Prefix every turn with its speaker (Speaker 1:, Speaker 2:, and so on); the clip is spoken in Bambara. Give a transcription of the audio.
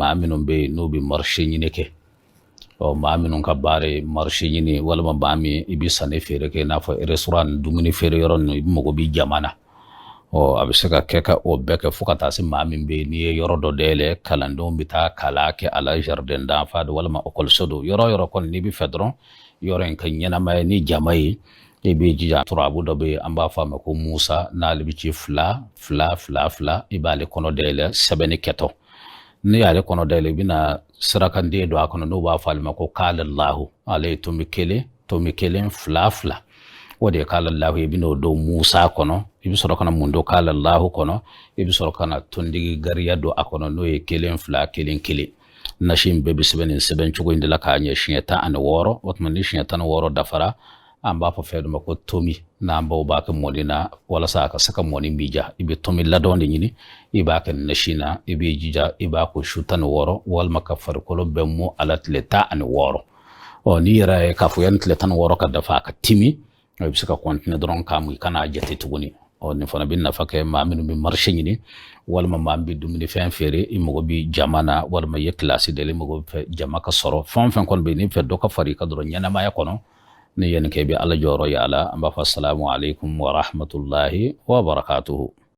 Speaker 1: maa minnu bɛ yen n'u bɛ marché ɲini kɛ. Ɔ, maa minnu ka baara ye marché ɲini, walima maa min i bɛ sanni feere kɛ, i n'a fɔ restaurant ni dumuni feere yɔrɔ ninnu, i mago bɛ jama na. Ɔ, a bɛ se ka kɛ ka o bɛɛ kɛ, fo ka taa se maa min bɛ yen n'i ye yɔrɔ dɔ dayɛlɛ, kalandenw bɛ taa kalan kɛ a la, jardin d'enfant don walima ekɔliso don, yɔrɔ o yɔrɔ kɔni n'i bɛ fɛ dɔrɔn yɔrɔ in ka ɲɛnamaya ni jama ye, i b'i jija. Turabu dɔ bɛ yen, an b'a fɔ a ma ko Musa, n'ale bɛ ci 2 2 2 2, i b'ale kɔnɔ dayɛlɛ sɛbɛnni kɛtɔ. N'i y'ale kɔnɔ dayɛlɛ, i bɛna sirakanden don a kɔnɔ, n'o b'a fɔ ale ma ko kala lahu. Ale ye tomi 1, tomi 1, 2 2, o de ye kala lahu. I bɛn'o don Musa kɔnɔ. I bɛ sɔrɔ ka na mun don kala lahu kɔnɔ? I bɛ sɔrɔ ka na tondigi gariya don a kɔnɔ, n'o ye 1 2 1 1. Nasi in bɛɛ bɛ sɛbɛn nin sɛbɛn cogo in de la k'a ɲɛ siɲɛ 16. O tuma ni siɲɛ 16 dafara, an b'a fɔ fɛn dɔ ma ko tomi, n'an baw b'a kɛ mɔni na walasa a ka se ka mɔni bi ja. I bɛ tomi ladɔn de ɲini, i b'a kɛ nasi na. I b'i jija, i b'a ko su 16, walima ka farikolo bɛɛ mɔ a la tile 16. Ɔ, n'i yɛrɛ ye k'a fɔ yanni tile 16 ka dafa, a ka timi, i bɛ se ka continuer dɔrɔn k'a mun, i kan'a jate tuguni. Ɔ, nin fana bɛ nafa kɛ maa minnu bɛ marché ɲini, walima maa min bɛ dumunifɛn feere, i mago bɛ jama na, walima i ye kilasi dayɛlɛ, i mago bɛ fɛ jama ka sɔrɔ. Fɛn o fɛn kɔni bɛ yen n'i fɛ dɔ ka fara i ka dɔrɔn ɲɛnamaya kɔnɔ, ni ye nin kɛ, i bɛ Ala jɔyɔrɔ ye a la. An b'a fɔ asalamu aleykum wa rahmatulahi wa barakatuhu.